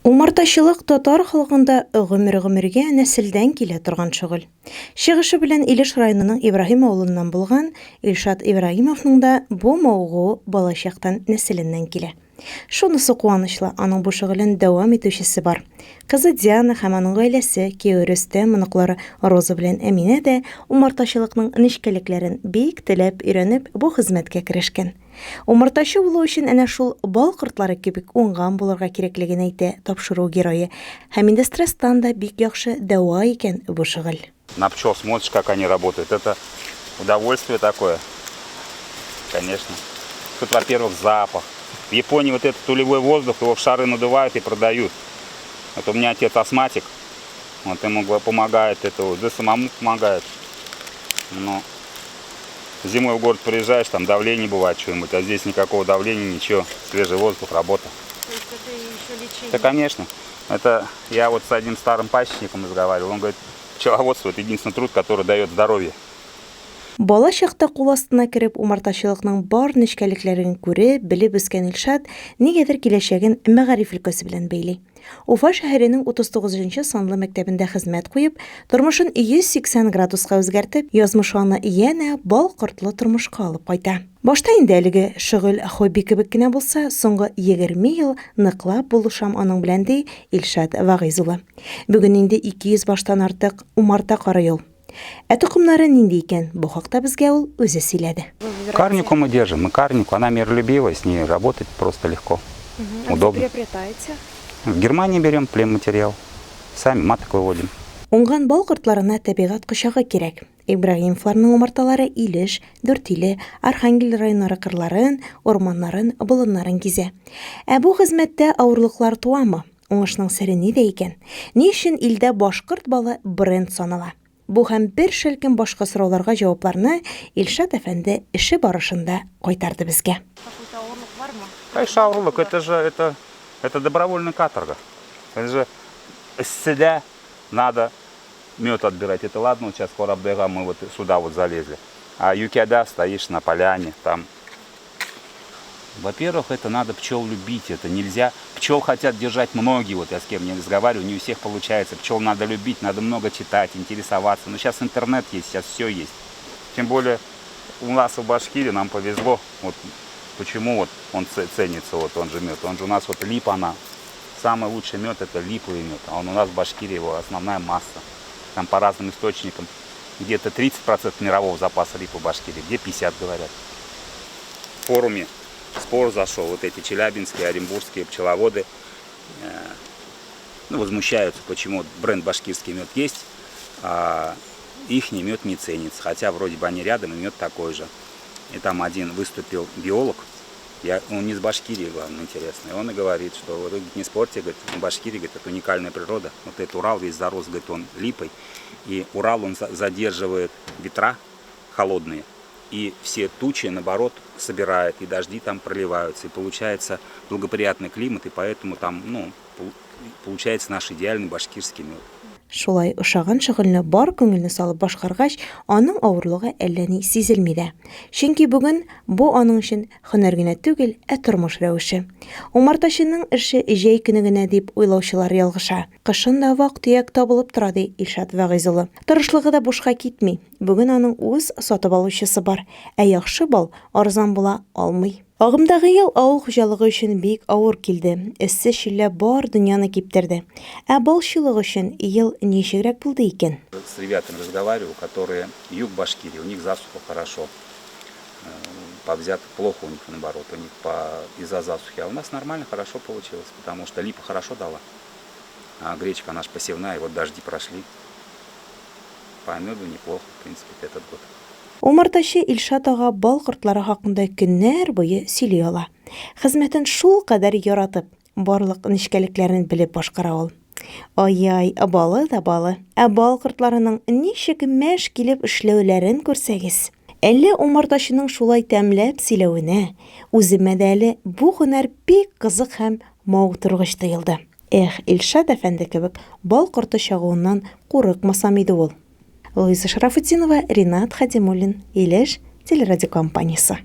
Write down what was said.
Умартачылык татар халкында гомер-гомергә нәселдән килә торган шөгыль. Чыгышы белән Илеш районының Ибраһим авылыннан булган Илшат Ибраһимовның да бу мавыгуы балачактан нәселеннән килә. Шунысы куанычлы, аның бу шөгылен дәвам итүчесе бар. Кызы Диана һәм аның гаиләсе, кияве Рөстәм, оныклары Роза белән Әминә дә умартачылыкның нечкәлекләрен бик теләп өйрәнеп, бу хезмәткә керешкән. Умартачы булу өчен әнә шул бал кортлары кебек уңган булырга кирәклеген әйтә тапшыру герое. Һәм инде стресстан да бик яхшы дәва икән бу шөгыль. На пчел смотришь, как они работают. Это удовольствие такое, конечно. Тут, во-первых, запах. В Японии вот этот тулевой воздух, его в шары надувают и продают. Вот у меня отец астматик, вот ему помогает это, да самому помогает. Но зимой в город приезжаешь, там давление бывает что-нибудь, а здесь никакого давления, ничего, свежий воздух, работа. То есть это еще лечение? Да, конечно. Это я вот с одним старым пасечником разговаривал, он говорит, пчеловодство – это единственный труд, который дает здоровье. Бала чакта кул астына кереп, умартачылыкның бар нечкәлекләрен күреп, белеп үскән Илшат нигәдер киләчәген мәгариф өлкәсе белән бәйли. Уфа шәһәренең 39 нчы санлы мәктәбендә хезмәт куеп, тормышын 180 градуска үзгәртеп, язмышы аны янә бал кортлы тормышка алып кайта. Башта инде әлеге шөгыль хобби кебек кенә булса, соңгы 20 ел ныклап булышам аның белән, ди Илшат Вагыйз улы. Бүген инде 200 баштан артык умарта карый ул. Ә токымнары нинди икән, бу хакта безгә ул үзе сөйләде. Карнику мы держим, мы карнику, она миролюбивая, с ней работать просто легко, А удобно. приобретаете? В Германии берем племматериал, сами маток выводим. Уңган бал кортларына табигать кочагы кирәк. Ибраһимовларның умарталары Илеш, Дүртөйле, Архангель районнары кырларын, урманнарын, болыннарын гизә. Ә бу хезмәттә авырлыклар туамы? Уңышның сере нидә икән? Ни өчен илдә башкорт балы бренд санала? Бу һәм бер шәлкем башка сорауларга җавапларны Илшат әфәнде эше барышында кайтарды безгә. Какой-то авырлык бармы? Конечно, авырлык, это же это, это добровольная каторга. Это же эсседә надо мед отбирать. Это ладно, вот сейчас Корабдыга мы вот сюда вот залезли. А юкәдә стоишь на поляне, там. Во-первых, это надо пчел любить, это нельзя. Пчел хотят держать многие, вот я с кем не разговариваю, не у всех получается. Пчел надо любить, надо много читать, интересоваться. Но сейчас интернет есть, сейчас все есть. Тем более у нас в Башкирии нам повезло. Вот почему вот он ценится, вот он же мед. Он же у нас вот липа она. Самый лучший мед это липовый мед, а он у нас в Башкирии его основная масса. Там по разным источникам где-то 30% мирового запаса липы в Башкирии, где 50 говорят. В форуме спор зашел, вот эти челябинские, оренбургские пчеловоды ну, возмущаются, почему бренд башкирский мед есть, а ихний мед не ценится, хотя вроде бы они рядом, и мед такой же. И там один выступил биолог, он не из Башкирии, главное, интересно, и он и говорит, что вот, говорит, не спорьте, говорит, в Башкирии, говорит, это уникальная природа, вот этот Урал весь зарос, говорит, он липой, и Урал, он задерживает ветра холодные, и все тучи, наоборот, собирает, и дожди там проливаются, и получается благоприятный климат, и поэтому там, ну, получается наш идеальный башкирский мед. Шулай ошаган шөгыльне бар күңелне салып башкаргач, аның авырлыгы әллә ни сизелми дә. Чөнки бүген бу аның өчен һөнәр генә түгел, ә тормыш рәвеше. Умартачының эше җәй көне генә дип уйлаучылар ялгыша. Кышын да вак-төяк табылып тора, ди Илшат Вәгыйз улы. Тырышлыгы да бушка китми. Бүген аның үз сатып алучысы бар. Ә яхшы бал арзан була алмый. Агымдагы ел авыл хуҗалыгы өчен бик авыр килде. Эссе челлә бар дөньяны киптерде. Ә балчылык өчен ел ничегрәк булды икән? С ребятами разговариваю, которые юг Башкирии, у них засуха хорошо. По взятку плохо у них, наоборот, у них из-за засухи. А у нас нормально, хорошо получилось, потому что липа хорошо дала. А гречка наша посевная, и вот дожди прошли. По меду неплохо, в принципе, этот год. Умартачы Илшат ага бал кортлары хакында көннәр буе сөйли ала. Хезмәтен шулкадәр яратып, барлык нечкәлекләрен белеп башкара ул. Ай-яй, балы да балы. Ә бал кортларының ничек мәш килеп эшләүләрен күрсәгез! Әллә умартачының шулай тәмләп сөйләвенә, үземә дә әле бу һөнәр бик кызык һәм мавыктыргыч тоелды. Эх, Илшат әфәнде кебек бал корты чагуыннан курыкмасам иде ул. Луиза Шарафутдинова, Ринат Хадимуллин, Илеш телерадиокомпаниясе.